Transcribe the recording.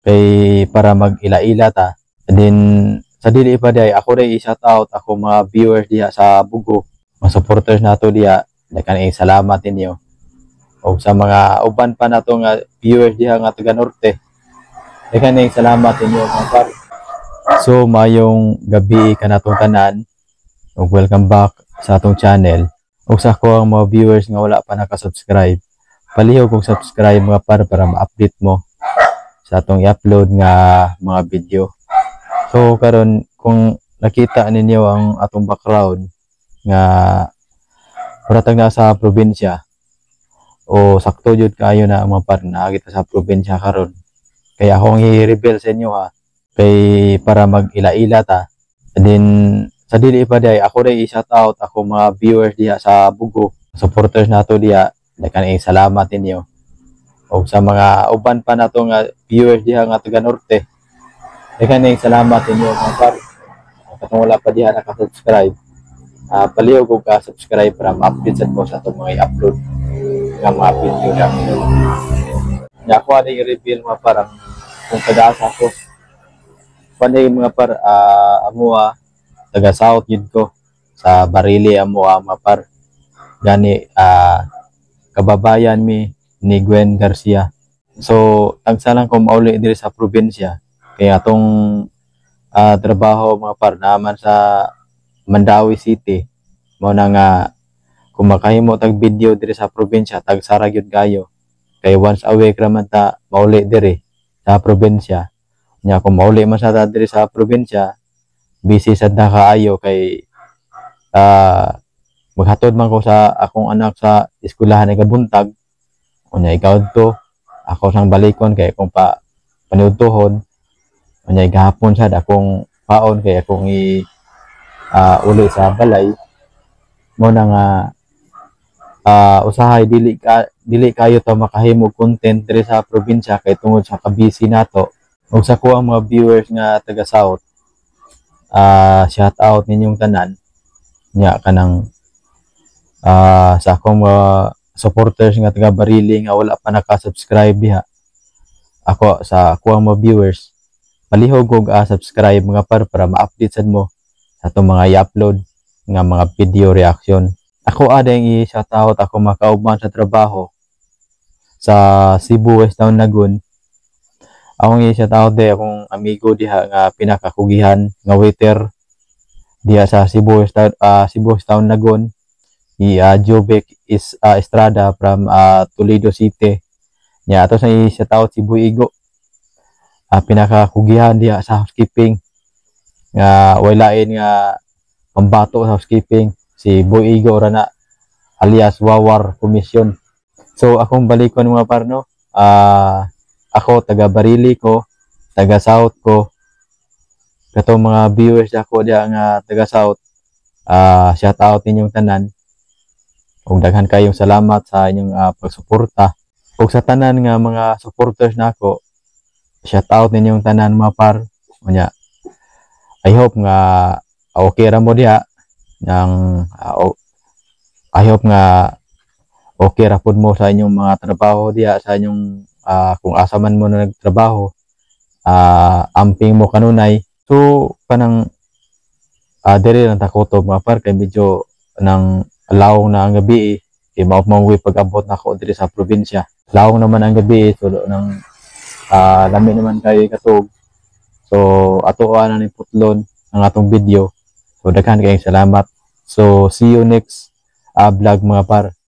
Kay para mag-ila-ila ta. And then sa dili pa diay, ako rin i-shout out ako mga viewers diha sa Bugo, mga supporters nato diha, daghan kayong salamat ninyo. O sa mga uban pa nato nga viewers diha nga taga Norte, daghan kayong salamat ninyo, mga par. So mayong gabi kanatong tanan ug welcome back sa atong channel. Ug sa ako ang mga viewers nga wala pa naka-subscribe, palihog kog subscribe, mga par, para ma-update mo sa atong i-upload nga mga video. So karon, kung nakita ninyo ang atong background nga mura tag nasa probinsya o sakto jud kaayo na, mga par, naa kita sa probinsya karon. Kaya akong i-reveal sa inyo ha, kay para mag-ila-ila ta. And then sa dili pa diay, ako rin i-shout out ako mga viewers diha sa Bugo, supporters nato diha, daghan kayong salamat ninyo. O sa mga uban pa nato nga viewers diha nga taga Norte, daghan kayong salamat ninyo, mga par. Katong wala pa diha naka-subscribe, palihog og ka subscribe para ma-update sad mo sa atong mga i-upload nga mga video reaction. Nya ako ani i-reveal, mga parang kung taga-asa ko. Panay, mga par, amoa taga South yun ko, sa Barili amoa, mga par. Gani kababayan mi ni Gwen Garcia. So tagsa lang ko mauli diri sa probinsya kaya atong trabaho, mga par, naman sa Mandaue City. Mao na nga kung makahimo tag video diri sa probinsya, tagsa ra gyud kayo. Kay once a week ra man ta mauli diri sa probinsya. Nya kung mauli man sa ta diri sa probinsya, busy sad na kaayo kay maghatod man ko sa akong anak sa eskwelahan ikabuntag. Unya ikaw to ako sang balikon kay akong pa paniudtohon. Unya gahapon sad akong paon kay akong i uli sa balay. Mo na nga usahay dili kayo ta makahimo content diri sa probinsya kay tungod sa kabisi nato. Ug sa kuang mga viewers nga taga South, shout out ninyong tanan. Nya kanang sa akong mga supporters nga taga Barili nga wala pa naka-subscribe diha. Ako sa kuang mga viewers, palihog og subscribe, mga par, para ma-update sad mo sa atong mga i-upload nga mga video reaction. Ako ading i-shout out ako makauban sa trabaho sa Cebu West Town Lagoon. Akong i-shout out di akong amigo diha nga pinakakugihan nga waiter diha sa Cebu West Town Lagoon, i Jobek is Estrada from Toledo City. Nya ato sa i-shout out si Boy Igo, pinakakugihan diha sa housekeeping nga way lain nga pambato sa housekeeping, si Boy Igo ra na, alias Wawar Commission. So akong balikon, mga parno, ako taga Barili ko, taga South ko. Katong mga viewers ako diha nga taga South, shout out ninyong tanan ug daghan kayong salamat sa inyong pagsuporta. Ug sa tanan nga mga supporters nako, shout out ninyong tanan, mga par. Unya I hope nga okay ra mo diha nang I hope nga okay ra pud mo sa inyong mga trabaho diha sa inyong kung asa man mo na nagtrabaho, amping mo kanunay. So kanang diri lang ta kutob, mga par, kay medyo nang lawong na ang gabi eh. Kay mao man pag-abot nako diri sa probinsya. Lawong naman ang gabi, so nang lami naman kayo katog. So ato na ning putlon ang atong video. So daghan kayong salamat. So see you next vlog, mga par.